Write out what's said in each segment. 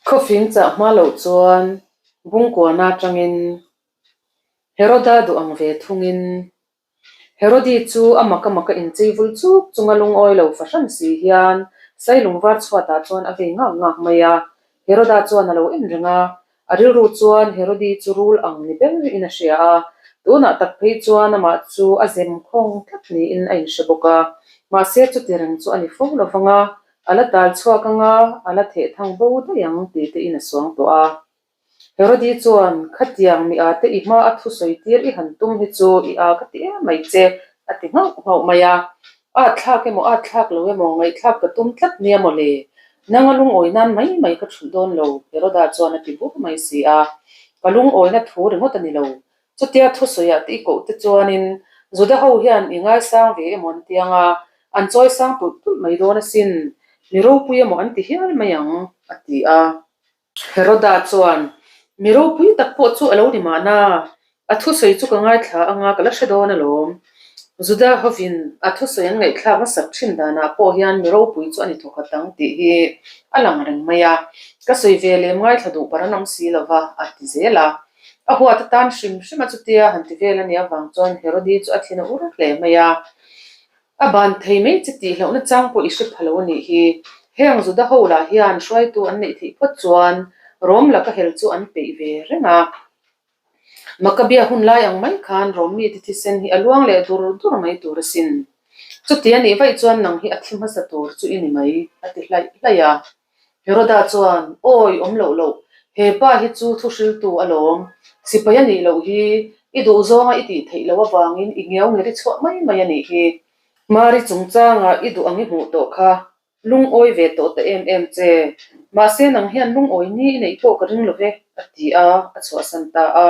Khawfing chah hma loh chuan Bungkuana atangin Heroda duh ang ve thungin Herodi chu a mak a mak a inchei vul chuk chunga lungawi lo fahran si hian Sailung var chhuatah chuan a vei ngak ngak mai a. Heroda chuan a lo en reng a, a rilru chuan Herodi chu rul ang ni ber in a hria a, tunah tak phei chuan amah chu a zem khawng tlat niin a inhre bawk a. Mahse chuti reng chu a ni fo lo vang a, a la tal chhuak ang a, a la theh thang bo daih ang tih te in a suang tawh a. Herodi chuan, Khatiang mi ate i hma a thusawi tir i han tum hi chu i a ka ti em mai che, a ti nghauh nghauh mai a. At thlak emaw at thlak lo emaw ngaihthlak ka tum tlat nia maw le? Nanga lungawi nan mai mai ka thulh dawn lo, Heroda chuan a ti bur mai si a. Ka lungawina thu ringawt a ni lo. Chutia thusawiah te i koh te chuanin Juda ho hian i ngaisang ve emaw an ti ang a, an chawisang tulh tulh mai dawn asin, mi ropui emaw an ti hial mai ang, a ti a. Heroda chuan, Mi ropui tak pawh chu a lo ni mahna, a thusawi chu ka ngaithla anga ka la hre dawn alawm. Juda hovin a thusawi an ngaihthlak hmasak thin danah pawh hian mi ropui chu a ni thawkhat ang tih hi a lang reng mai a, ka sawi ve lem ngaithla duh par an awm si lova, a ti zel a. A huat atan hrim hrim a chutia han ti vel a nih avang chuan Herodi chu a thin a ur hle mai a. A ban thei mai che tih hlauhna chang pawh i hre pha lo a nih hi. Heng Juda ho lah hian hruaitu an neih theih phawt chuan Rom laka hel chu an peih ve reng a. Makabia hun lai ang mai khan Rom mite thisen hi a luang leh dur dur mai tur asin. Chuti a nih vaih chuan nang hi a thi hmasa tur chu i ni mai, a ti hlaih hlaih a. Heroda chuan, Awi, awm loh loh, he pa hi chu thuhriltu alawm. Sipai a nih loh hi, i duhzawnga i tih theih loh avangin i ngiau ngeri chhuah mai mai a nih hi. Mari chungchanga i duh ang i hmuh tawh kha, lungawi ve tawh ta em em che. Mahse nang hian lungawi ni i neih pawh ka ring lo ve, a ti a, a chhuahsan ta a.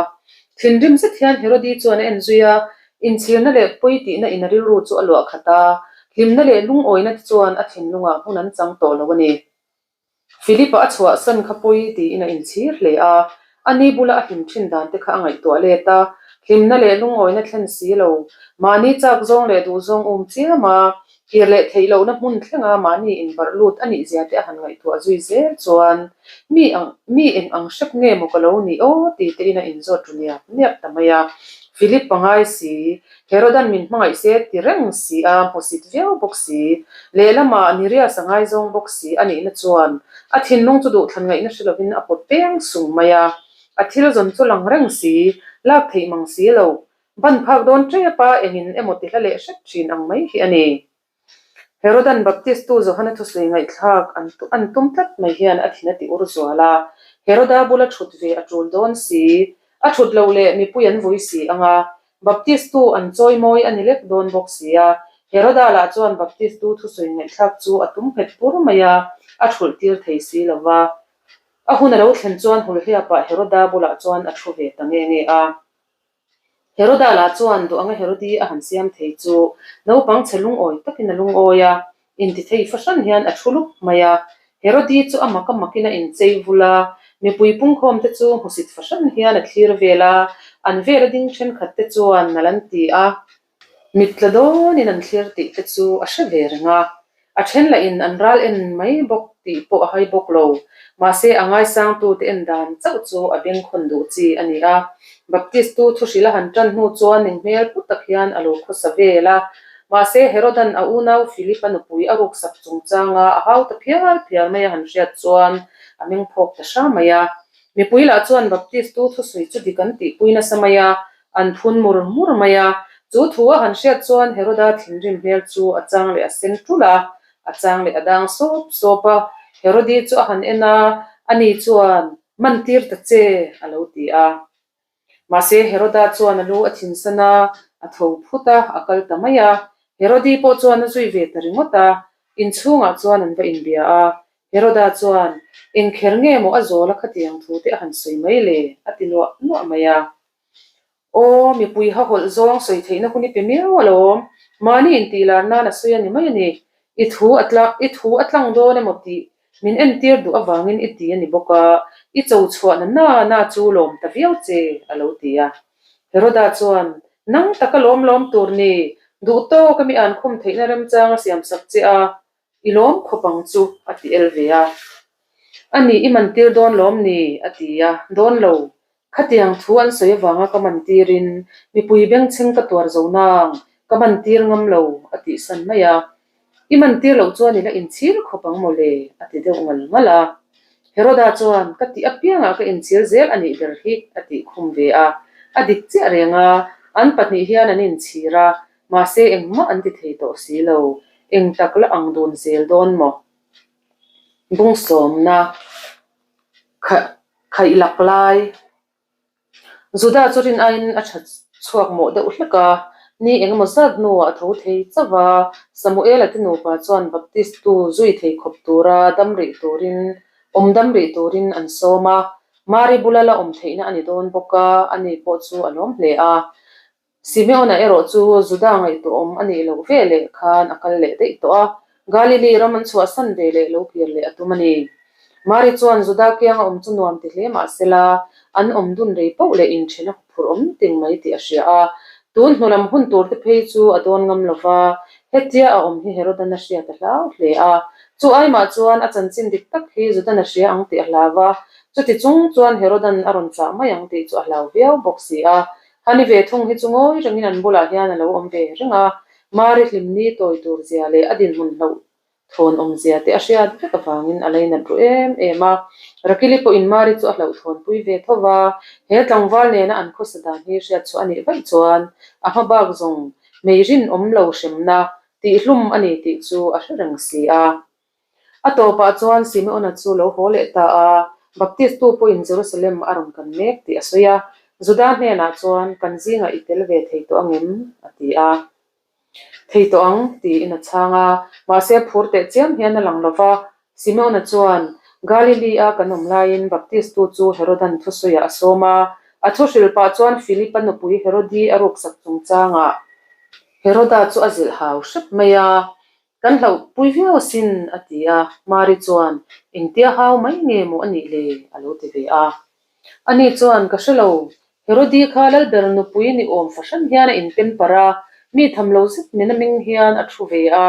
Thinrim zet hian Herodi chuan a en zui a, inchhirna leh pawi tihna in a rilru chu a luah khat a, hlimna leh lungawina te chuan a thinlungah hmun an chang tawh lo a ni. Philip-a a chhuahsan kha pawi tiin a inchhir hle a, ani bula a hlim thin dan te kha a ngaihtuah let a, hlimna leh lungawina thlen si lo, mahni chak zawng leh duh zawng um chiam a, Kir leh theih lohna hmun thlenga mahni inbarh lut a nih zia te a han ngaihtuah zui zel chuan mi ang mi eng ang hrep nge maw ka lo nih aw ti tein a inzawt ru niap niap ta mai a. Philip a ngai si, Herodan min hmangaih se ti reng si a, hmusit viau bawk si, lehlamah Nirias a ngaizawng bawk si a nihna chuan a thinlung chu duhthlan ngaihna hre lovin a pawt peng sung mai a. A thil zawn chu lang reng si, lak theih mang si lo, Ban phak dawn tep a, engin emaw ti hla leh hrep thin ang mai hi a ni. Herodan Baptistu Johana thusawi ngaihthlak an an tum tlat mai hian a thin a ti ur zual a. Heroda bula thut ve a tul dawn si, a thut loh leh mipui an vui si ang a, Baptistu an chawi mawi a ni lek dawn bawk si a. Heroda lah chuan Baptistu thusawi ngaihthlak chu a tum nghet pur mai a, a thulh tir thei si lo va. A hun a lo thlen chuan Hulhliapah Heroda bulah chuan a thu ve ta nge nge a. Heroda lah chuan duh anga Herodi a han siam thei chu naupang chhe lungawi takin a lungawi a, intithei fahran hian a thu lup mai a. Herodi chu a mak a makin a inchei vul a, mipui pungkhawm te chu hmusit fahran hian a thlir vel a, an vela ding thenkhat te chuan nal an ti a. Mit tla dawnin an thlir tih te chu a hre ve reng a, a then lahin an ral en mai bawk tih pawh a hai bawk lo. Mahse, a ngaisangtute en dan chauh chu a bengkhawn duh chi a ni a. Baptistu thuhrilh a han tan hnu chuan ning hmel pu tak hian a lo khawsa vel a. Mahse, Herodan a unau Philip-a nupui a ruksak chungchanga a hau ta phial phial mai a han hriat chuan a mengphawk ta hra mai a. Mipui lah chuan Baptistu thusawi chu dik an tihpui nasa mai a, An phun mur mur mai a, chu thu a han hriat chuan Heroda thinrim hmel chu a chang leh a sen ṭulh a, a chang leh a dang sawp sawp a. Herodi chu a han en a, ani chuan, Man tir ta che, a lo ti a. Mahse Heroda chuan a lu a thinsan a, a tho phut a, a kal ta mai a. Herodi pawh chuan a zui ve ta ringawt a, inchhungah chuan an va inbia a. Heroda chuan, Eng kher nge maw a zawl a khatiang thu te a han sawi mai le? a ti nuah nuah mai a. Aw, mipui ha hawlh zawng sawi theihna hun i pe miau alawm. Mahni intih lar nan a sawi a ni mai a ni. I thu a tla, i thu a tlang dawn emaw tih min entir duh avangin i ti a ni bawk a, i cho chhuahna na na chu lawm ta viau che, a lo ti a. Heroda chuan, Nang taka lawm lawm tur ni, duh tawk a mi an khum theihna remchang a siamsak che a, I lawm khawp ang chu, a ti el ve a. A nih i man tir dawn lawm ni? a ti a, Dawn lo. Khatiang thu an sawi avanga ka man tirin mipui bengchheng ka tuar zo nang, ka man tir ngam lo, a tih san mai a. I man tir loh chuan i la inchhir khawp ang maw le? a ti deuh ngal ngal a. Heroda chuan, Ka tih apiangah ka inchhir zel a nih ber hi, a tih khum ve a. A dik chiah reng a, an pahnih hian an inchhir a, mahse engmah an ti thei tawh si lo. Eng tak la ang dun zel dawn maw? Bungsawmna khaih lak lai. Juda chu rin aiin a tha chhuak mawh deuh hlek a, ni engemaw zat hnuah a tho thei chauh a, Samuela te nupa chuan Baptist tu zui thei khawp tura dam rih turin awm dam rih turin an sawm a, Mari bula la awm theihna a ni dawn bawk a, ani pawh chu a lawm hle a. Simeona erawh chu Juda ngaihtuahawm a nih loh ve leh khan a kal leh daih tawh a, Galili ram an chhuahsan ve leh lo kir leh a tum a ni. Mari chuan Juda kianga awm chu nuam ti hle mah sela, an awm dun rei poh leh inthen a huphurh awm ting mai tih a hria a. Tun hnu lam hun tur te phei chu a dawn ngam lo va, hetia a awm hi Herodan a hriat a hlau hle a. Chu aimah chuan a chanchin dik tak hi Judan a hria ang tih a hlau a, chuti chung chuan Herodan a rawn chah mai ang tih chu a hlau viau bawk si a. Hani ve thung hi chu ngawi rengin an bulah hian a lo awm ve reng a, Mari hlimni tawi tur zia leh a dinhmun hlauh thawn awm zia te a hriat vek avangin a lainat ru em em a. Rakili pawhin Mari chu a hlauh thawn pui ve tho va, he tlangval nena an khawsa dan hi hriat chhuah a nih vaih chuan a hma bak zawng mei rinawm lo hremna tihhlum a ni tih chu a hre reng si a. A tawpah chuan Simeona chu lo haw leh ta a, Baptistu pawhin Jerusalem a rawn kan mek tih a sawi a. Juda hnenah chuan, Kan zingah i tel ve thei tawh angem? a ti a. Thei tawh ang, tiin a chhang a. Mahse phur teh chiam hian a lang lo va. Simeona chuan, Galili-a kan awm laiin Baptistu chu Herodan thusawiah a sawm a. A thuhrilh pah chuan Philipa nupui Herodi a ruksak chungchangah Heroda chu a zilh hau hrep mai a. Kan hlauhpui viau asin, a ti a. Mari chuan, Engtia hau mai nge maw a nih le? a lo ti ve a. Ani chuan, Ka hre lo, Herodi kha Lalber nupui ni awm fahran hian a inpen parh a, mi tham lo zet min a ming hian a thu ve a.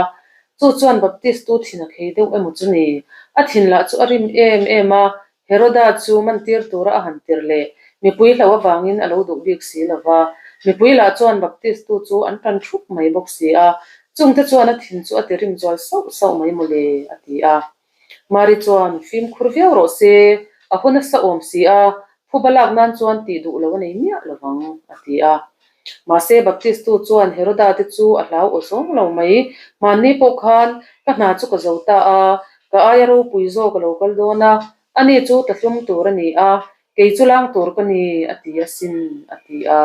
Chu chuan Baptist tu thin a khei deuh emaw chu ni? A thin lah chu a rim em em a, Heroda chu mantir tura a han tir leh mipui hlauh avangin a lo duh bik si lo va, mipui lah chuan Baptistu chu an tan thup mai bawk si a, chungte chuan a thin chu a ti rim zual sauh sauh mai maw le, a ti a. Mari chuan, Fimkhur viau rawh se, a haw nasa awm si a, phuba lak nan chuan tih duh lo a nei miah lo vang, a ti a. Mahse, Baptistu chuan Heroda te chu a hlau aw zawng lo mai. Hmanni pawh khan ka hna chu ka zo ta a, ka aia ropui zawk a lo kal dawn a, ani chu tlahlum tur a ni a, kei chu lang tur ka ni, a ti asin, a ti a.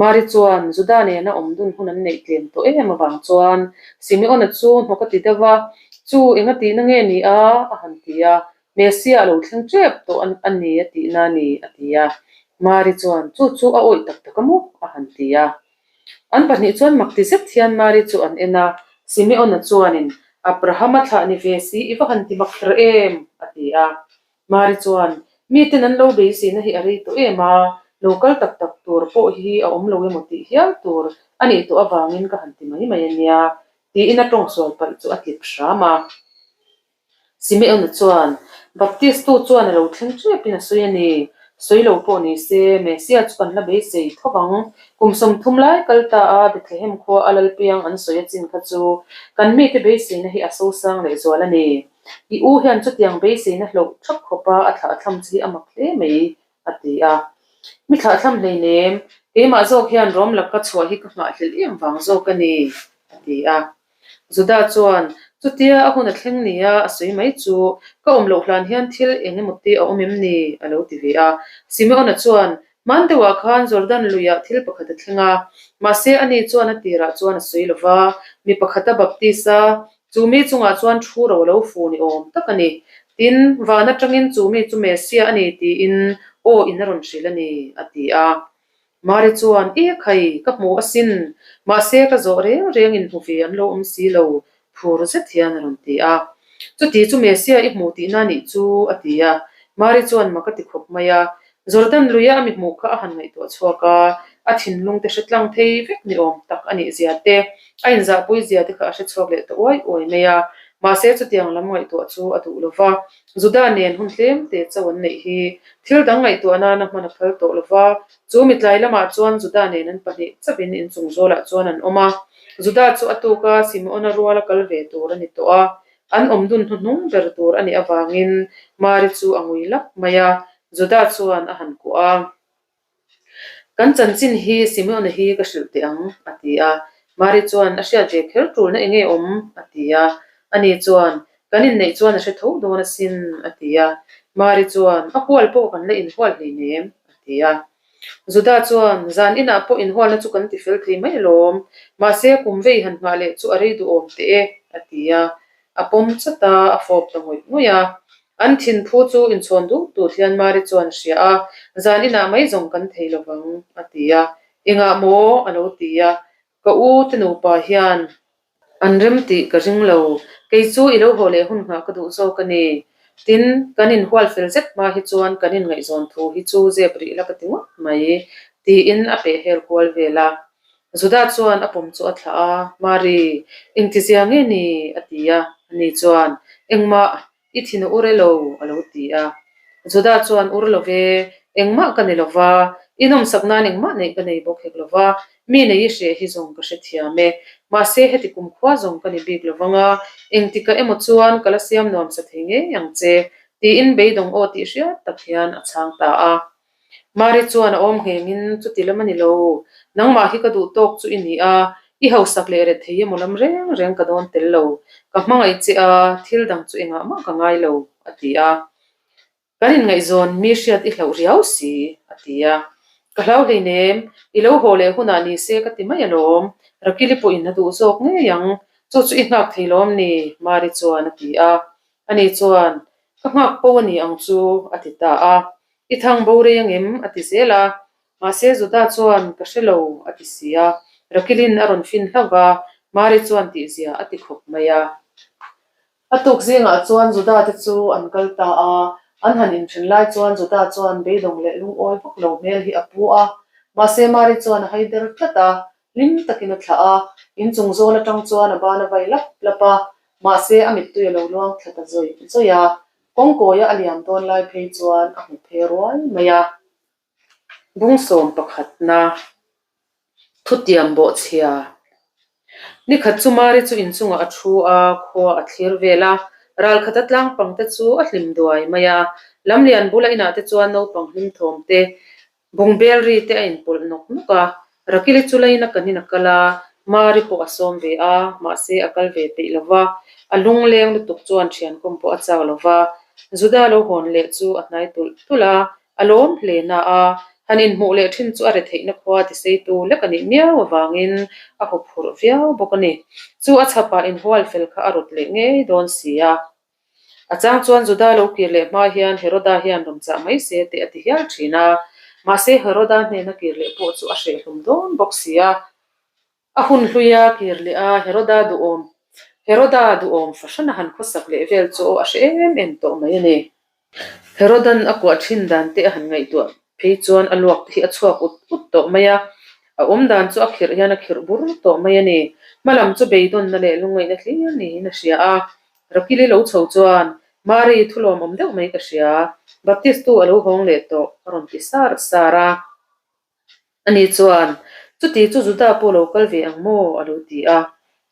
Mari chuan Juda nena awm dun hun an neih tlem tawh em avang chuan Simeona chu hnawk a ti deuh a, Chu enga tihna nge ni a? a han ti a. Messiah a lo thleng tep tawh a ni a tihna a ni, a ti a. Mari chuan, Chu chu a awih tak tak a maw? a han ti a. An pahnih chuan mak ti zet hian Mari chu an en a. Simeona chuanin, Abrahama thlah ni ve si, i va han ti mak kher em? a ti a. Mari chuan, Miten an lo beiseina hi a rei tawh em a, lo kal tak tak tur pawh hi a awm lo emaw tih hial tur a nih tawh avangin ka han ti mai mai a nia, tiin a tawngsual palh chu a tlip hram a. Simeona chuan, Baptistu chuan a lo thleng tepin a sawi a ni. Sawi lo pawh ni se, Messiah chu kan la beisei tho ang. Kum 30 lai kal ta a, Bethlehem khua a lalpiang an sawi a chin kha chu kan mite beiseina hi a sosang lehzual a ni. I u hian chutiang beiseina hloh thap khawpa a thlahthlam chu hi a mak hle mai, a ti a. Mi thlahthlam hleinem, keimah zawk hian Rom laka chhuah hi ka nghahhlelh em vang zawk a ni, a ti a. Juda chuan, Chutia a hun a thleng nia a sawi mai chu, ka awm loh hlan hian thil eng emaw te a awm em ni? a lo ti ve a. Simeona chuan, Hman deuhah khan Jordan luiah thil pakhat a thleng a, mahse ani chuan a tirah chuan a sawi lo va, mi pakhat a baptis a, chu mi chungah chuan thu ro a lo fu ni awm tak a ni. Tin, van atangin chu mi chu Messiah a ni tiin aw in a rawn hrilh a ni, a ti a. Mari chuan, E khai, ka hmu asin, mahse ka zawh reng reng in hmu ve an lo awm si lo, phur zet hian a rawn ti a. Chuti chu Messiah i hmuh tihna nih chu, a ti a. Mari chuan mak a ti khawp mai a. Jordan luia a mi hmuh kha a han ngaihtuah chhuak a, a thinlung te hre tlang thei vek ni awm tak a nih zia te, a inzahpui zia te kha a hre chhuak leh ta uai uai mai a. Mahse chutiang lam ngaihtuah chu a duh lo va, Juda nen hun tlem te chauh an neih hi thil dang ngaihtuah nana hman a phal tawh lo va. Chu mitlai lamah chuan Juda nen an pahnih chauhin inchung zawlah chuan an awm a. Juda chu a tuka Simeona ruala kal ve tur a ni tawh a, an awm dun hnuhnung ber tur a nih avangin Mari chu a ngui lap mai a, Juda chuan a han kuah a. Kan chanchin hi Simeona hi ka hrilh teh ang, a ti a. Mari chuan, A hriat ve kher tulna eng nge awm? a ti a. Ani chuan, Kan inneih chuan a hre tho dawn asin, a ti a. Mari chuan, A hual pawh kan la inhual hleinem, a ti a. Juda chuan, Zan inah pawh inhualna chu kan ti fel thei mai alawm, mahse kum vei han nghah leh chu a rei duhawm teh e, a ti a. A pawm chat a, a fawp ta ngawih ngawih a. An thinphu chu inchhawn dut dut hian Mari chuan a hria a, Zan inah mai zawng kan thei lo vang, a ti a. Engah maw? a lo ti a. Ka u te nupa hian an rem tih ka ring lo. Kei chu i lo haw leh hun nghah ka duh zawk a ni. Tin, kan inhual fel zet hma hi chuan kan inngaihzawn thu hi chu zep rih la ka ti ngawt mai, tiin a peh hel kual vel a. Juda chuan a pawm chu a thlah a, Mari, engtizia nge ni? a ti a. Ani chuan, Engmah I thin a ur e lo, a lo ti a. Juda chuan, Ur lo ve, engmah ka ni lo va, i nawmsak nan engmah neih ka nei bawk hek lo va, mi nei i hreh hi zawng ka hrethiam e. Mahse, heti kumkhua zawng ka ni bik lo vang a, engtikah emaw chuan ka la siam nuamsa thei ngei ang che, tiin beidawng aw tih hriat tak hian a chhang ta a. Mari chuan a awm nghengin, Chuti lam a ni lo, nangmah hi ka duh tawk chu i ni a, i hausak leh ret thei emaw lam reng reng ka dawn tel lo, ka hmangaih che a, thil dang chu engah mah ka ngai lo, a ti a. Kan inngaihzawn mi hriat i hlauh riau si, a ti a. Ka hlau hleinem, i lo haw leh hunah ni se ka ti mai alawm, Rakili pawhin a duh zawk ngei ang, chu chu i nghak thei lawm ni, Mari chuan a ti a. Ani chuan, Ka nghak po a ni ang chu, a ti ta a. I thang bo rei angem? a ti zel a. Mahse Juda chuan, Ka hre lo, a ti si a. Rakilin a rawn fin hlauh va, Mari chuan tihzia a ti khawp mai a. A tuk zingah chuan Juda te chu an kal ta a. An han inthen lai chuan Juda chuan beidawng leh lungawi vak lo hmel hi a pu a. Mahse Mari chuan a haider tlat a, hlim takin a thlah a. Inchung zawl atang chuan a ban a vai lap lap a, mahse a mittui a lo luang thla ta zawih zawih a. Kawngkawia a liam dawn lai phei chuan a hmu phe ruai mai a. Bungsawm pakhatna thutiam bawhchhia. Nikhat chu Mari chu inchungah a thu a, khua a thlir vel a. Ralkhata tlangpang te chu a hlim duai mai a. Lamlian bula inah te chuan naupang hlim thawm te Bungbel ri te a inpawlh nawk nawk a, Rakili chu lain a kanin a kal a, Mari pawh a sawm ve a, mahse a kal ve peih lo va, a lungleng lutuk chuan thiankawm pawh a chak lo va, Juda lo hawn leh chu a hnai tulh tulh a, a lawm hle na a, han inhmuh leh thin chu a retheihna khua tiseitu lek a nih miau avangin a huphurh viau bawk a ni. Chu a chhapah inhual fel kha a rawt leh ngei dawn si a. A chang chuan Juda lo kir leh hma hian Heroda hian rawn chah mai se tih a ti hial thin a. Mahse Heroda hnena kir leh pawh chu a hrehhlum dawn bawk si a. A hun hluia kir leh a Heroda duhawm Heroda duhawm fahran a han khawsak leh vel chu aw a hre em em tawh mai a ni. Herodan a kuah thin dan te a han ngaihtuah phei chuan a luak te hi a chhuak ut ut tawh mai a. A awm dan chu a khirh hian a khirh bur tawh mai a ni. Hmalam chu beidawnna leh lungngaihna hlir niin a hria a. Rakili lo chho chuan, Mari, thu lawmawm deuh mai ka hria. Baptistu a lo hawng leh tawh, a rawn ti sar sar a. Ani chuan, Chuti chu Juda pawh lo kal ve ang maw? a lo ti a.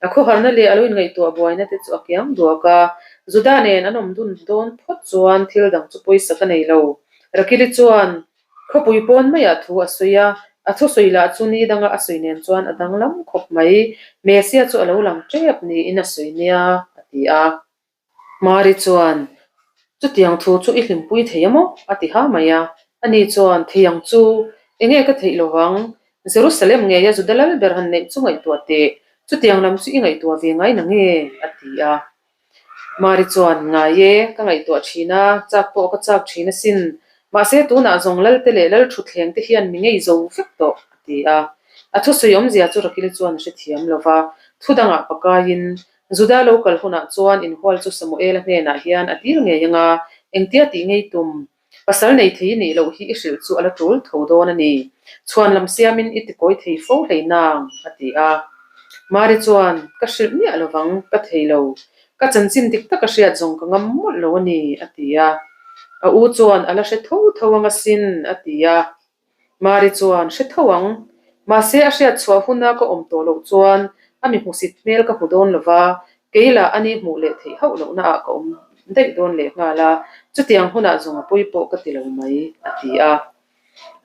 A khawharna leh a lo inngaihtuah buaina te chu a kiang duak a. Juda nen an awm dun dawn phawt chuan thil dang chu pawisa ka nei lo. Rakili chuan, Khawpui pawn maiah thu a sawi a, a thusawi lah chu ni danga a sawi nen chuan a danglam khawp mai. Mesia chu a lo lang tep niin a sawi nia, a ti a. Mari chuan, Chutiang thu chu i hlimpui thei a maw? a ti ha mai a. Ani chuan, Thei ang chu, enge ka theih lo vang? Jerusalem ngeia Juda lal ber han neih chu ngaihtuah teh, chutiang lam chu i ngaihtuah ve ngai na nge? a ti a. Mari chuan, Ngai e, ka ngaihtuah thin a, chak pawh ka chak thin asin. Mahse, tunah zawng Lalte leh Lalthutthleng te hian mi ngei zo vek tawh, a ti a. A thusawi awmzia chu Rakili chuan a hrethiam lo va, thu dangah pakaiin, Juda lo kal hunah chuan inhual chu Samuela hnenah hian a dil ngei anga, engtia tih ngei tum? Pasal nei thei nih loh hi i hrilh chu a la tul tho dawn a ni. Chhuan lam siamin i tikawi thei fo hlei nang, a ti a. Mari chuan, Ka hrilh miah lovang, ka thei lo. Ka chanchin dik taka hriat zawng ka ngam mawlh lo a ni, a ti a. A u chuan a la hre tho tho ang asin, a ti a. Mari chuan, Hre tho ang. Mahse, a hriat chhuah huna ka awm tawh loh chuan a mi hmusit hmel ka hmu dawn lo va, kei lah a ni hmuh leh theih hauh lohnaah ka awm daih dawn leh nghal a, chutiang hunah zawng a pawi pawh ka ti lo mai, a ti a.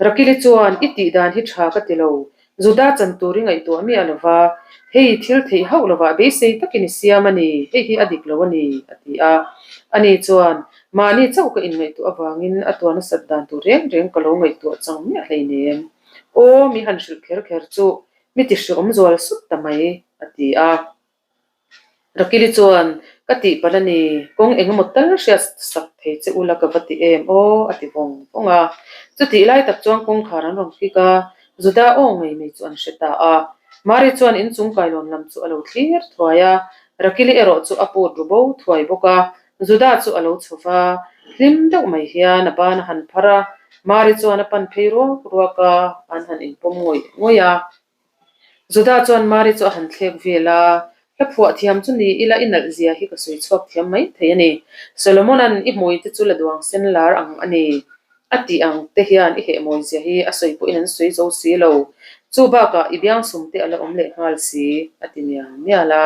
Rakili chuan, I tih dan hi tha ka ti lo. Juda chan tur i ngaihtuah miah lo va, hei thil theih hauh lovah beisei takin i siam a ni, hei hi a dik lo a ni, a ti a. Ani chuan, Mahni chauh ka inngaihtuah avangin a tuah nasat dan tur reng reng ka lo ngaihtuah chang miah hleinem. Aw, mi han hrilh kher kher chu mi ti hreawm zual sut ta mai, a ti a. Rakili chuan, Ka tihpalh a ni, kawng eng emaw tal hriat sak thei che ula ka va ti em aw, a ti vawng vawng a. Chutih lai tak chuan kawngkhar an rawn kik a, Juda aw ngei mai chu an hre ta a. Mari chuan inchung kailawn lam chu a lo thlir thuai a, Rakili erawh chu a put ru bo thuai bawk a. Juda chu a lo chho va, hlim deuh mai hian a ban a han phar a, Mari chuan a pan phei ruak ruak a, an han inpawm ngawih ngawih a. Juda chuan Mari chu a han thlek vel a, Hla phuah thiam chu ni ila i nalh zia hi ka sawi chhuak thiam mai thei a ni. Solomona'n i hmui te chu la duang sen lar ang a ni a tih ang te hian i hehmawi zia hi a sawi pawhin an sawi zo si lo. Chu bakah i biangsum te a la awm leh nghal si a ti mial mial a.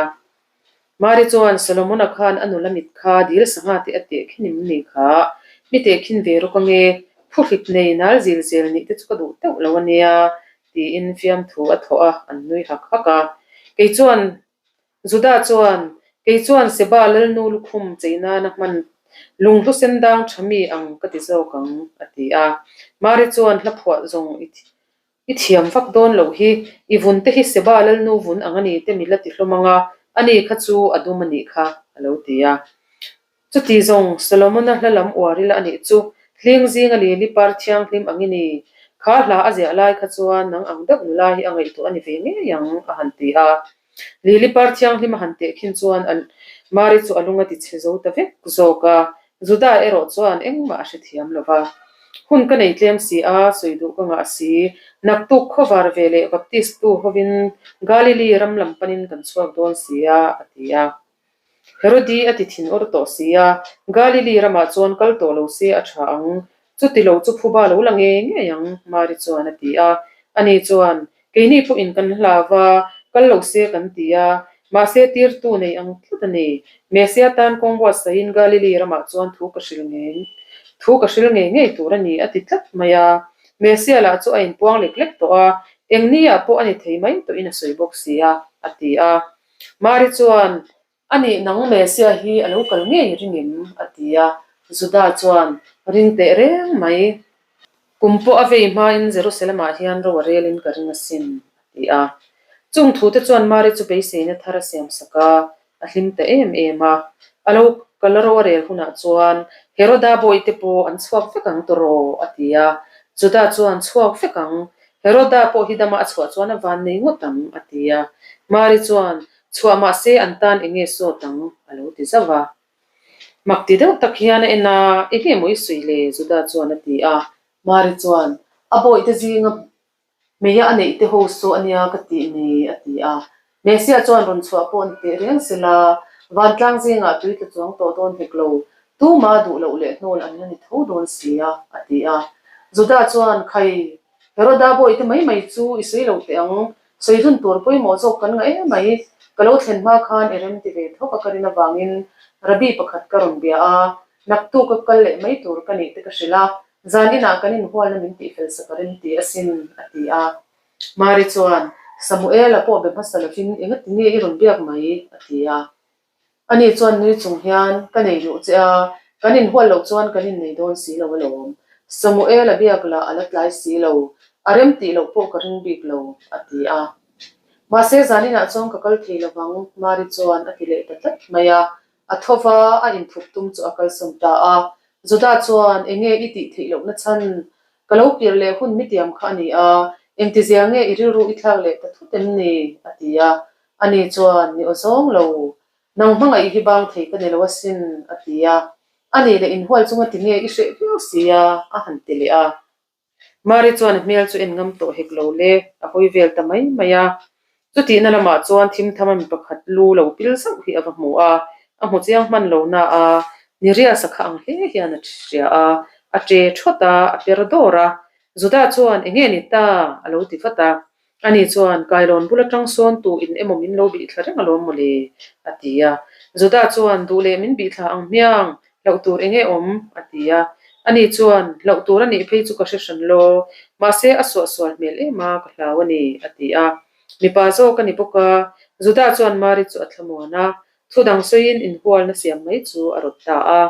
Mari chuan Solomona khan a nula mit kha dil sangha te a teh khin im ni kha, mi teh khin ve rawk ange, phuhlip nei nal zil zel nih te chu ka duh teuh lo a nia, tiin fiamthu a thawh a, an nui hak hak a. Kei chuan, Juda chuan, Kei chuan Seba lalnu lukhum chei nana hman lunghlu sen dang tha mi ang ka ti zawk ang, a ti a. Mari chuan hla phuah zawng i I thiam vak dawn loh hi, i vun te hi Seba lalnu vun ang a ni te mi la ti hlawm ang a, ani kha chu a dum a nih kha, a lo ti a. Chuti zawng, Solomona hla lam uar ila a nih chu, hling zinga lili par thianghlim ang i ni. Kha hla a ziah lai kha chuan nang ang deuh nula hi a ngaihtuah a ni ve ngei ang, a han ti a. Lili par thianghlim a han teh khin chuan a Mari chu a lung a ti chhe zo ta vek zawk a, Juda erawh chuan engmah a hrethiam lo va. Hun ka nei tlem si a, sawi duh ka ngah si. Naktuk khawvar ve leh Baptist tu hovin Galili ram lam panin kan chhuak dawn si a, a ti a. Herodi a ti thin awr tawh si a, Galili ramah chuan kal tawh lo se a tha ang, chuti lo chu phuba lo la ngei ngei ang, Mari chuan a ti a. Ani chuan, Keini pawhin kan hlau va, kal lo se kan ti a, mahse tirtu nei ang tlat a ni. Mesia tan kawng buatsaihin Galili ramah chuan thu ka hril ngei thu ka hril ngei ngei tur a ni, a ti tlat mai a. Mesia lah chu a inpuang lek lek tawh a, eng ni-ah pawh a ni thei mai tawhin a sawi bawk si a, a ti a. Mari chuan, A nih nang Mesia hi a lo kal ngei ring em? a ti a. Juda chuan, Ring teh reng mai. Kum pawh a vei hmain Jerusalem-ah hian ro a relin ka ring asin, a ti a. Chung thute chuan Mari chu beiseina thar a siam sak a, a hlim ta em em a. A lo kal ro a rel hunah chuan, Heroda bawihte pawh an chhuak vek ang tawraw, a ti a. Juda chuan, Chhuak vek ang. Heroda pawh hi dama a chhuah chuan a van nei ngawt ang, a ti a. Mari chuan, Chhuah mah se an tan eng nge sawt ang? a lo ti zauh a. Mak ti deuh tak hian a en a, Eng nge maw i sawi le? Juda chuan a ti a. Mari chuan, A bawihte zinga hmeia a neih te ho saw a nia ka tih ni, a ti a. Messiah chuan rawn chhuah pawh ni teh reng se la, vantlang zingah tui tla chuang tawh dawn hek lo, tuma duh loh leh hnawl an la ni tho dawn si a, a ti a. Juda chuan, Khai, Heroda bawihte mai mai chu i sawi lo teh ang, Sawi dun tur pawimawh zawk kan ngah em mai. Ka lo thlen hma khan i rem ti ve thawk a ka rin avangin Rabbi pakhat ka rawn bia a, naktuk a kal leh mai tur ka nih te ka hrilh a, zan inah kan inhualna min tihfel sak a rem ti asin, a ti a. Mari chuan, Samuela pawh be hmasa lovin engati nge i rawn biak mai? a ti a. Ani chuan nui chung hian, Ka nei duh che a, kan inhual loh chuan kan innei dawn si lo alawm. Samuel a biak lah a la tlai si lo, a rem tih loh pawh ka ring bik lo, a ti a. Mahse zaninah chuan ka kal thei lovang, Mari chuan a ti leh ta tlat mai a. A tho va, a inthup tum chu a kalsawn ta a. Judah chuan, Enge i tih theih lohna chhan? Ka lo kir leh hun mitiam kha a ni a, engtizia nge i rilru i thlak leh ta thut em ni? a ti a. Ani chuan, Ni aw zawng lo, nang hmangaih hi bang thei ka ni lo asin, a ti a. Ani leh inhual chunga ti nge i hreh viau si a, a han ti leh a. Mari chuan a hmel chu en ngam tawh hek lo le, a hawi vel ta mai mai a. Chutihna lamah chuan thim thama mi pakhat lu lo pil zauh hi a va hmu a. A hmu chiang hman lo na a, Niriasa kha ang hle hian a hria a, a ṭe ṭhawt a, a per dawr a. Juda chuan, Enge ni ta? a lo ti vat a. Ani chuan, Kailawn bul aṭang sawn tu in emaw min lo bihthla reng alawm mawle? a ti a. Juda chuan, Duh leh min bihthla ang hmiang, hlauh tur enge awm? a ti a. Ani chuan, Hlauh tur a nih phei chu ka hre hran law, mahse a suahsual hmel em a, ka hlau a ni, a ti a. Mipa zawk a ni bawk a, Juda chuan Mari chu a thlamuan a, thu dang sawiin inhualna siam mai chu a rawt ta a.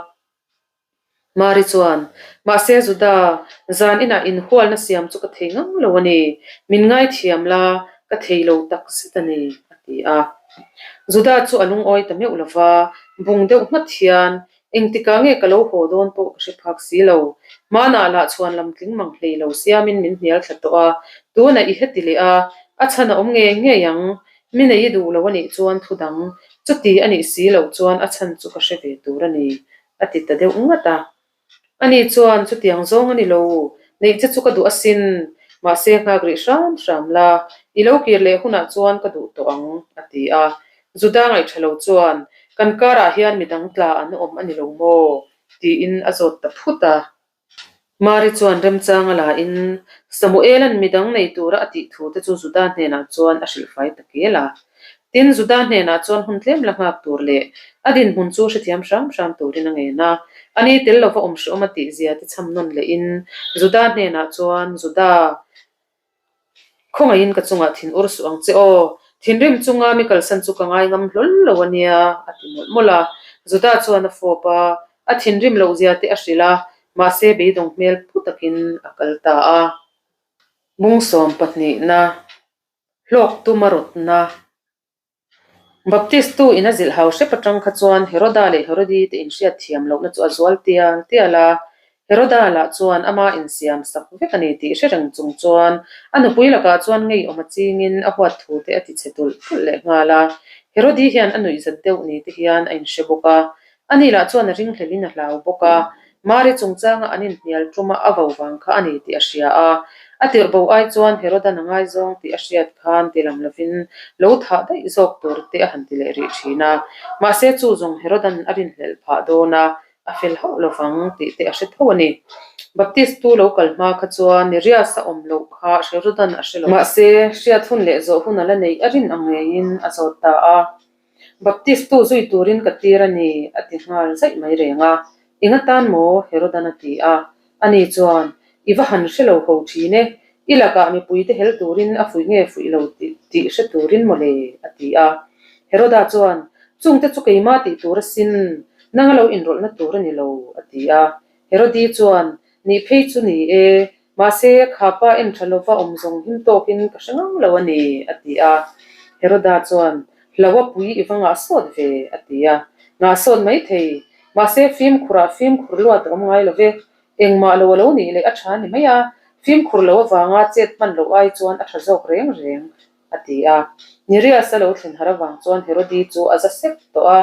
Mari chuan, Mahse Juda, zan inah inhualna siam chu ka thei ngang lo a ni, min ngaithiam la, ka thei lo tak zet a ni, a ti a. Juda chu a lungawi ta meuh lo va, bung deuh nghat hian, Engtikah nge ka lo haw dawn pawh ka hre phak si lo. Hmanah lah chhuan lam tling mang hlei lo siamin min hnial thla tawh a, tunah i heti leh a, a chhan a awm ngei ngei ang. Mi nei i duh lo a nih chuan thu dang, chuti a nih si loh chuan a chhan chu ka hre ve tur a ni, a ti ta deuh ngat a. Ani chuan chutiang zawng a ni lo, neih che chu ka duh asin, mahse nghak rih hram hram la, i lo kir leh hunah chuan ka duh tawh ang, a ti a. Juda ngaihṭha lo chuan, Kan karah hian midang tla an awm a ni lo maw? tiin a zawt ta phut a. Mari chuan remchang a la in, Samuela'n midang nei tura a tih thu te chu Juda hnenah chuan a hrilhfai ta kel a. Tin, Juda hnenah chuan hun tlem la nghak tur leh a dinhmun chu hrethiam hram hram turin a ngen a. Ani tel lova awm hrehawm a tih zia te chham nawn leh in, Juda hnenah chuan, Juda, Khawngaihin ka chungah thin ur suh ang che aw, thinrim chunga mi kalsan chu ka ngai ngam hlawl lo a nia, a ti mawlh mawlh a. Juda chuan a fawp a, a thinrim loh zia te a hrilh a, mahse beidawng hmel pu takin a kal ta a. Bungsawm pahnihna, hlawk tuma rawtna. Baptistu in a zilh hau hrep atang kha chuan Heroda leh Herodi te inhriat thiam lohna chu a zual tial tial a. Heroda lah chuan ama insiam sak vek a ni tih hre reng chung chuan a nupui lakah chuan ngeiawm a chingin a huat thu te a ti chhe tulh tulh leh nghal a. Herodi hian a nuihzat deuh ni te hian a inhre bawk a. Ani lah chuan a ringhlelin a hlau bawk a, Mari chungchanga an inhnial tuma a vo vang kha a ni tih a hria a. A tirh bo ai chuan Herodan a ngaizawng tih a hriat khan ti lam lovin lo thah daih zawk tur te a han ti leh rih thin a. Mahse chu zawng Herodan a rinhlelh phah dawn a, a fel hauh lovang tih te a hre tho a ni. Baptist tu lo kal hma kha chuan Nerias a awm loh kha Herodan a hre lo. Mahse hriat hun leh zawh hun a la neih a rin ang ngeiin a zawt ta a. Baptistu zui turin ka tir a ni, a ti nghal zaih mai reng a. Eng atan maw? Herodan a ti a. Ani chuan, I va han hre lo ho thin e, i lakah mipuite hel turin a fuih nge fuih lo tih hre turin maw le? a ti a. Heroda chuan, Chungte chu keimah tih tur asin, nanga lo inrawlhna tur a ni lo, a ti a. Herodi chuan, Nih phei chu ni e, Mahse, kha pa en tha lova awm zawng him tawkin ka hre ngang lo a ni, a ti a. Heroda chuan, Hlo a pui i va ngah sawt ve, a ti a. Ngah sawt mai thei. Mahse, fimkhurah fimkhur luat a awm ngai lo ve. Engmah lo a lo nih leh a tha ni mai a, fimkhur lo avanga chet hman loh ai chuan a tha zawk reng reng, a ti a. Nerias a lo thlen har avang chuan Herodi chu a za sek tawh a.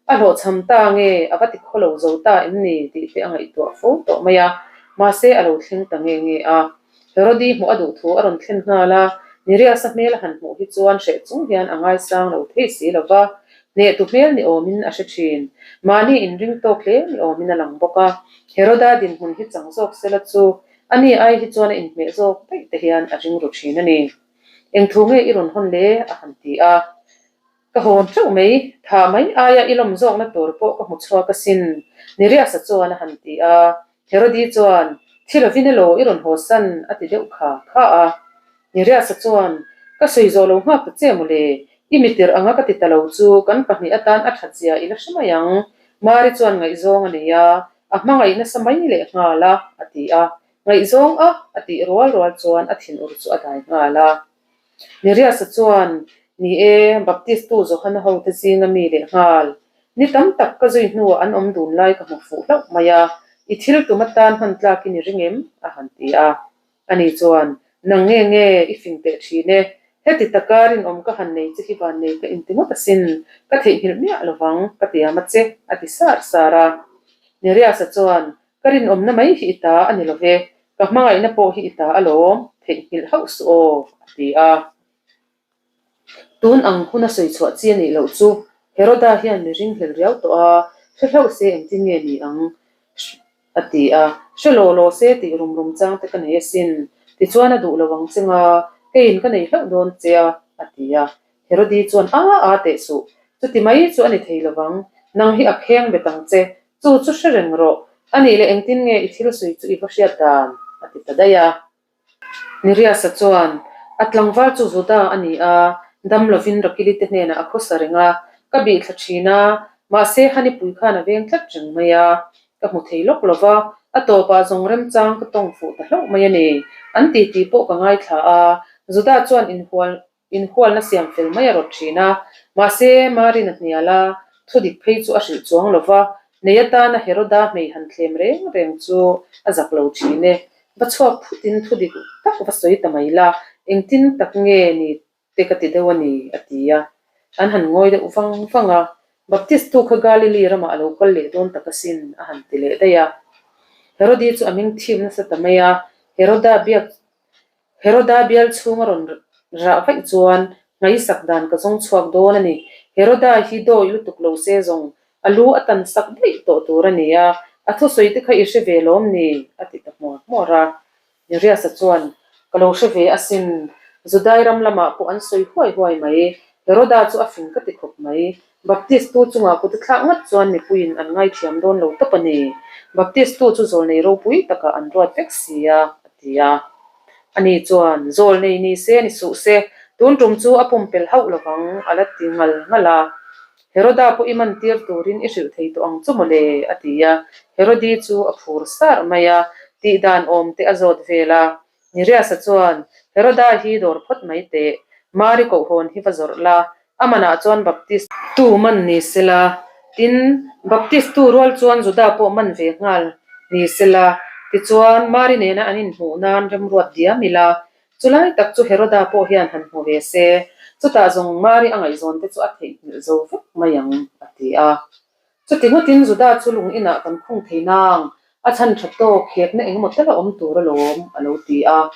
A hlawhchham ta nge, a va ti khaw lo zo ta em ni tih te a ngaihtuah fo tawh mai a, mahse a lo thleng ta nge nge a. Herodi hmuh a duh thu a rawn thlen nghal a, Nerias-a hmel a han hmuh hi chuan hreh chung hian a ngaisang lo thei si lo va, hnehtu hmel ni awmin a hre thin. Mahni inring tawk hle ni awmin a lang bawk a, Heroda dinhmun hi chang zawk sela chu ani ai hi chuan a inhmeh zawk daih te hian a ring ru thin a ni. Eng thu nge i rawn hawn le? a han ti a. Ka hawn teuh mai, thah mai aia i lawm zawkna tur pawh ka hmu chhuak asin, Neriasa chuan a han ti a. Herodi chuan, Thi lovin elaw i rawn haw san, a ti deuh kha kha a. Neriasa chuan, Ka sawi zawh lo nghak ta che mawle, i mi tirh anga ka ti ta lo chu kan pahnih atan a that zia i la hre mai ang, Mari chuan ngaihzawng a nei a, a hmangaih nasa mai leh nghal a, a ti a. Ngaihzawng a, a tih rual rual chuan a thinur chu a dai nghal a. Neriasa chuan, Ni e, Baptistu Johana hote zinga mi leh nghal. Ni tam tak ka zui hnuah an awm dun lai ka hmu fuh hlauh mai a, i thil tum atan hman tlakin i ring em? a han ti a. Ani chuan, Nang nge nge, i fing teh thin e. Heti taka rinawm ka han nei che hi van nei ka inti ngawt asin, ka theihnghilh miah lovang, ka tiam a che, a ti sar sar a. Neriasa chuan, Ka rinawmna mai hi i ta a ni lo ve, ka hmangaihna pawh hi i ta alawm, theihnghilh hauh suh aw, a ti a. Tun ang hun a sawi chhuah chi a nih loh chu. Heroda hian mi ringhlel riau tawh a, hre hlauh se engtin nge ni ang? A ti a, hre law law se tih rum rum chang te ka nei asin, tichuan a duh lo ang che nga, keiin ka nei hlauh dawn che a, a ti a. Herodi chuan a a teh suh, chuti mai chu a ni thei lovang, nang hi a kheng bet ang che, chu chu hre reng rawh, a nih leh engtin nge i thil sawi chu i va hriat dan? a ti ta daih a. Niriasa chuan, A tlangval chu Juda a ni a, dam lovin Rakili te hnenah a khawsa reng a, ka bih thla thin a, mahse Hanipui khan a veng tlat reng mai a, ka hmu thei lawk lo va, a tawpah zawng remchang ka tawng fuh ta hlauh mai a ni, an titi pawh ka ngaithla a, Juda chuan inhual Inhualna siam fel mai a rawt thin a, mahse Marin a hnial a, thudik phei chu a hrilh chuang lo va, nei atana Heroda hmei han thlem reng reng chu a zak lo thin e. Va chhuak phutin thudik tak va sawi ta mai la, engtin tak nge ni te ka ti deuh a ni, a ti a. An han ngawi deuh vang vang a, Baptist tu kha Galilee ramah a lo kal leh dawn tak asin, a han ti leh daih a. Herodi chu a ming thim nasa ta mai a, Heroda biak Heroda bial chhung a rawn rah vaih chuan ngaihsak dan ka zawng chhuak dawn a ni. Heroda hi dawi lutuk lo se zawng a lu a tan sak daih tawh tur a ni a, a thusawi te kha i hre ve lawm ni? a ti ta hmuar hmuar a. Neriasa chuan, Ka lo hre ve asin, Judai ram lamah pawh an sawi huai huai mai. Heroda chu a fing ka ti khawp mai. Baptist tu chungah kut a thlak ngat chuan mipuiin an ngaithiam dawn lo tawp a ni. Baptist tu chu zawlnei ropui takah an ruat vek si a, a ti a. Ani chuan, Zawlnei ni se ni suh se, tun tum chu a pumpelh hauh lovang, a la ti ngal ngal a. Heroda pawh i man tir turin i hrilh thei tawh ang chu mawle, a ti a. Herodi chu a phur sar mai a, tihdan awm te a zawt vel a. Niriasa chuan, Heroda hi dawr phawt mai teh, Mari kohhawn hi va zawrh la, a manah chuan Baptist tu man ni sela, tin, Baptist tu rual chuan Juda pawh man ve nghal ni sela, tichuan Mari nena an inhmuh nan remruat diam ila, chulai tak chu Heroda pawh hian han hmu ve se, chutah zawng Mari a ngaihzawn te chu a theihnghilh zo vek mai ang, a ti a. Chuti ngawtin Juda chu lung inah kan khung thei nang, a chhan tha tawk khekna engemaw tel a awm tur alawm, a lo ti a.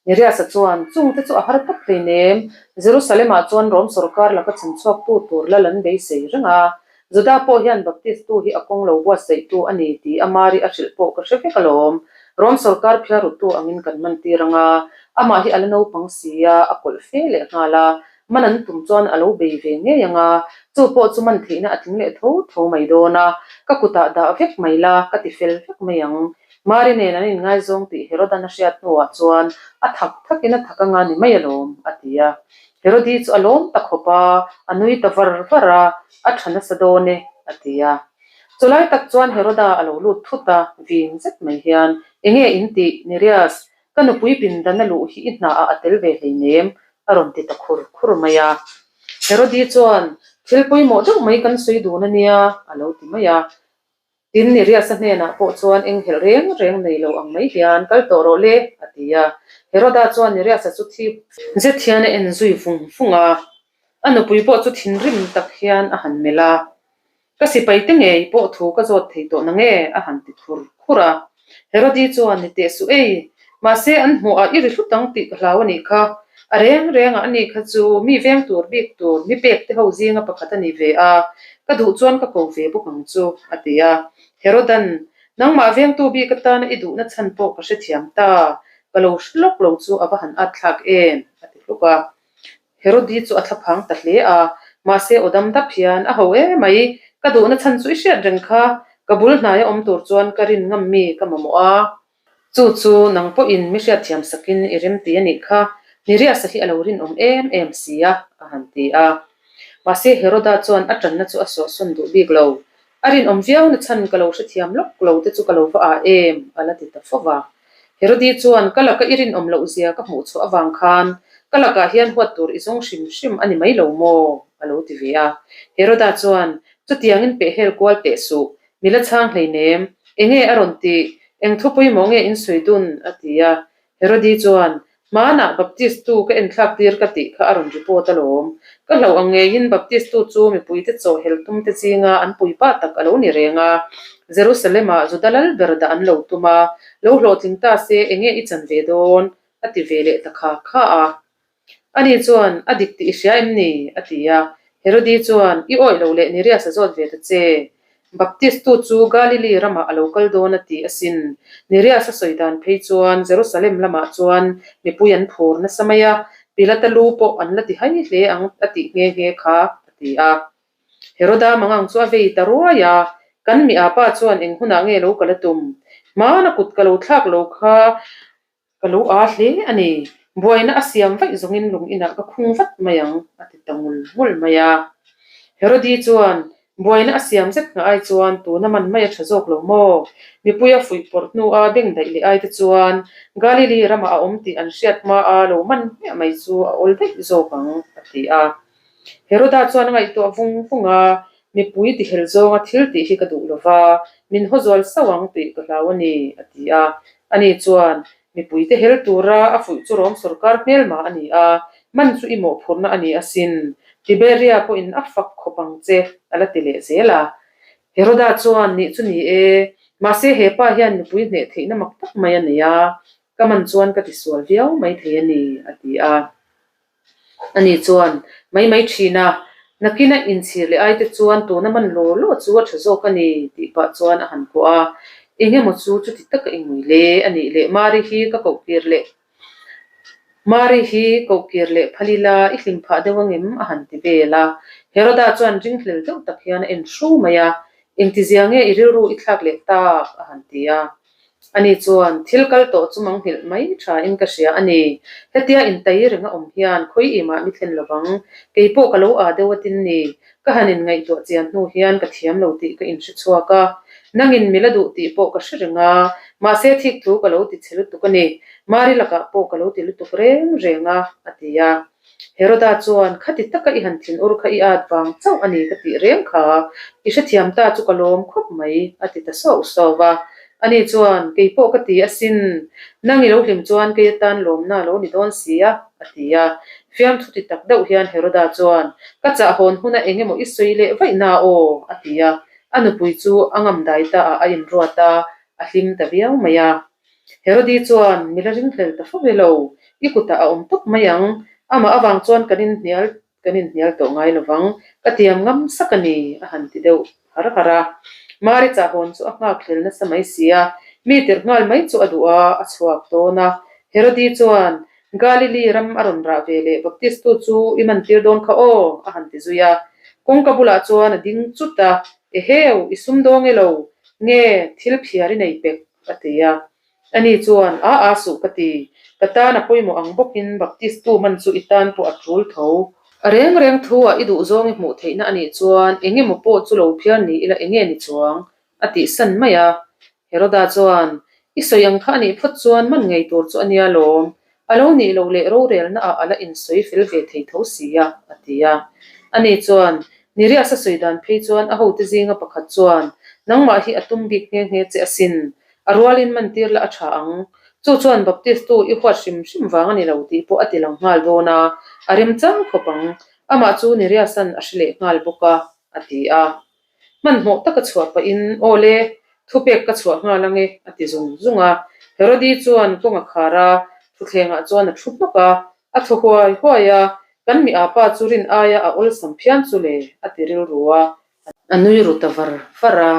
Neriasa chuan, Chungte chu a har tawp hleinem, Jerusalem-ah chuan Rom sawrkar laka chhanchhuaktu tur lal an beisei reng a, Juda pawh hian Baptist-tu hi a kawng lo buatsaihtu a ni tih a Mari a hrilh pawh ka hre vek alawm. Rom sawrkar phiaruttu angin kan mantir ang a, amah hi a la naupang si a, a kawlh fe leh nghal a, Man an tum chuan a lo bei ve ngei ang a, chu pawh chu man theihna a tling leh tho tho mai dawn a, ka kutah dah vek mai la, ka ti fel vek mai ang. Mari nen an inngaizawng tih Herodan a hriat hnuah chuan a thak thakin a thak anga ni mai alawm, a ti a. Herodi chu a lawm ta khawp a, a nui ta var var a, a tha nasa dawn e, a ti a. Chulai tak chuan Heroda a lo lut thut a, vin zet mai hian, Enge in tih, Nerias? Ka nupui pindan a luh hi i hnaah a tel ve hleinem, a rawn ti ta khur khur mai a. Herodi chuan, Thil pawimawh deuh mai kan sawi dun a nia, a lo ti mai a. Tin, Neriasa hnenah pawh chuan enghelh reng reng nei lo ang mai hian, Kal tawh rawh le, a ti a. Heroda chuan Neriasa chu thi zet hian a en zui vung vung a. A nupui pawh chu thinrim tak hian a han melh a. Ka sipai te ngei pawh thu ka zawt thei tawh na nge? a han ti khur khur a. Herodi chuan, Ni teh suh ei, mahse an hmuhah i ri hlut ang tih ka hlau a nih kha. A reng rengah a nih kha chu mi veng tur bik tur mi pek te ho zinga pakhat a ni ve a, ka duh chuan ka ko ve bawk ang chu, a ti a. Herodan, Nangmah vengtu bik atana i duhna chhan pawh ka hrethiam ta, ka lo hre lawk lo chu a va han at thlak em? a ti hluk a. Herodi chu a thlaphang ta hle a, mahse aw dam dap hian a ho em mai, ka duhna chhan chu i hriat reng kha, ka bul hnaia awm tur chuan ka rin ngam mi ka mamawh a, chu chu nang pawhin mi hriatthiam sakin i rem ti a nih kha, Niriasa hi a lo rinawm em em si a, a han ti a. Mahse Heroda chuan a tanna chu a sawhsawn duh bik lo, a rinawm viau na chhan ka lo hrethiam lawk lo te chu ka lo va ah em, a la ti ta fo va. Herodi chuan, Ka laka i rinawm loh zia ka hmuh chhuah avang khan ka lakah hian huat tur i zawng hrim hrim a ni mai lo maw? a lo ti ve a. Heroda chuan, Chutiangin peh hel kual teh suh, mi la chhang hleinem, enge a rawn tih, eng thu pawimawh nge in sawi dun? a ti a. Herodi chuan, Hmanah Baptist tu ka enthlak tir ka tih kha a rawn report alawm. Ka hlauh ang ngeiin Baptist tu chu mipuite chaw hel tum te zinga an puipa tak a lo ni reng a. Jerusalem-ah Juda lal ber dah an lo tum a, lo hlawhtling ta se enge i chan ve dawn? a ti ve leh ta kha kha a. Ani chuan, A dik tih i hria em ni? a ti a. Herodi chuan, I awih lo leh Nerias a zawt ve ta che. Baptistu chu Galili ramah a lo kal dawn a ti asin. Nerias a sawi dan phei chuan Jerusalem lamah chuan mipui an phur nasa mai a, Pilata lu pawh an la ti hai hle ang a tih nghe nghe kha, a ti a. Heroda mangang chu a vei ta ruai a, Kan mi apa chuan eng hunah nge lo kal a tum? Hmana kut ka lo thlak lo kha Ka lo aa hle a ni. Buaina a siam vaih zawngin lung inah ka khung vat mai ang, a ti ta ngul ngul mai a. Herodi chuan, Buaina a siam zet nghah ai chuan tuna man mai a tha zawk lo maw? Mipui a fuih pawrh hnua beng daih leh ai te chuan Galili ramah a awm tih an hriat hmaa lo man hmiah mai chu a awl daih zawk ang, a ti a. Heroda chuan a ngaihtuah vung vung a, Mipui tihel zawnga thil tih hi ka duh lo va, min haw zual sauh ang tih ka hlau a ni, a ti a. Ani chuan, Mipuite hel tura a fuih chu Rom sawrkar hmelma a ni a, man chu i mawhphurhna a ni asin, Tiberia pawhin a fak khawp ang che, a la ti leh zel a. Heroda chuan, Nih chu ni e, mahse he pa hian mipui hneh theihna mak tak mai a nei a, ka man chuan ka tisual viau mai thei a ni, a ti a. Ani chuan, Mai mai thin a, nakina inchhir leh aite chuan tuna man law law chu a tha zawk a ni, tih pah chuan a han kuah a. Eng emaw chu chuti taka i ngui le a nih leh Mari hi ka koh kir leh Mari hi koh kir leh phal ila i hlim phah deuh angem a han ti vel a. Heroda chuan ringhlel deuh tak hian a en hru mai a, Engtizia nge i rilru i thlak leh tak? a han ti a. Ani chuan, Thil kal tawh chu manghilh mai tha in ka hria a ni. Hetia intai reng a awm hian khawi imah mi thlen lovang. Kei pawh ka lo aa deuh atin ni. Ka han inngaihtuah chian hnu hian ka thiam lo tih ka inhre chhuak a. Nangin mi la duh tih pawh ka hre reng a. Mahse thik thu ka lo ti chhe lutuk a ni. Mari lakah pawh ka lo ti lutuk reng reng a, a ti a. Heroda chuan, Khati taka i han thin ur kha i at vang chauh a ni ka tih reng kha, i hrethiam ta chu ka lawm khawp mai, a ti ta sauh sauh va. Ani chuan, Kei pawh ka ti asin, nang i lo hlim chuan kei atan lawmna a lo ni dawn si a, a ti a. Fiamthu ti tak deuh hian Heroda chuan, Ka chah hawn huna eng emaw i sawi leh vaih na aw, a ti a. A nupui chu a ngam dai ta ah a inruat a, a hlim ta viau mai a. Herodi chuan, Mi la ringhlel ta fo ve lo, i kutah a awm tawp mai ang. Amah avang chuan kan inhnial kan inhnial tawh ngai lo vang, ka tiam ngam sak a ni, a han ti deuh har har a. Mari chahhawn chu a nghakhlel nasa mai si a, mi tirh nghal mai chu a duh a, a chhuak dawn a. Herodi chuan, Galili ram a rawn rah ve leh Baptistu chu i man tir dawn kha aw, a han ti zui a. Kawngka bulah chuan a ding chut a, Eheu, i sumdawng e lo, nge thil phiar i nei pek? a ti a. Ani chuan, A a suh ka ti, ka tan a pawimawh ang bawkin Baptistu man chu i tan pawh a tul tho. A reng reng thu ah i duhzawng i hmuh theihna a nih chuan eng emaw pawh chu lo phiar ni ila eng nge ni chuang? a tih san mai a. Heroda chuan, I sawi ang kha a nih phawt chuan man ngei tur chu a nia lawm, A lo nih loh leh rorelna ah a la insawi fel ve thei tho si a, a ti a. Ani chuan, Nirias a sawi dan phei chuan a hote zinga pakhat chuan, Nangmah hi a tum bik nghe nghe che asin, a rualin man tir la a tha ang. Chu chuan Baptist-tu i huat hrim hrim vang a ni lo tih pawh a ti lang nghal dawn a, a remchang khawp ang. Amah chu Nirias-an a hre leh nghal bawk a, a ti a. Hmanhmawh taka chhuah pahin, Aw le, thupek ka chhuah nghal ange, a ti zung zung a. Herodi chuan kawng a khar a, thuthlengah chuan a thu hnawk a, a thaw huai huai a, Kan mi apa chu rin aia a awlsam phian chu le, a ti rilru a. A nui ru ta var var a.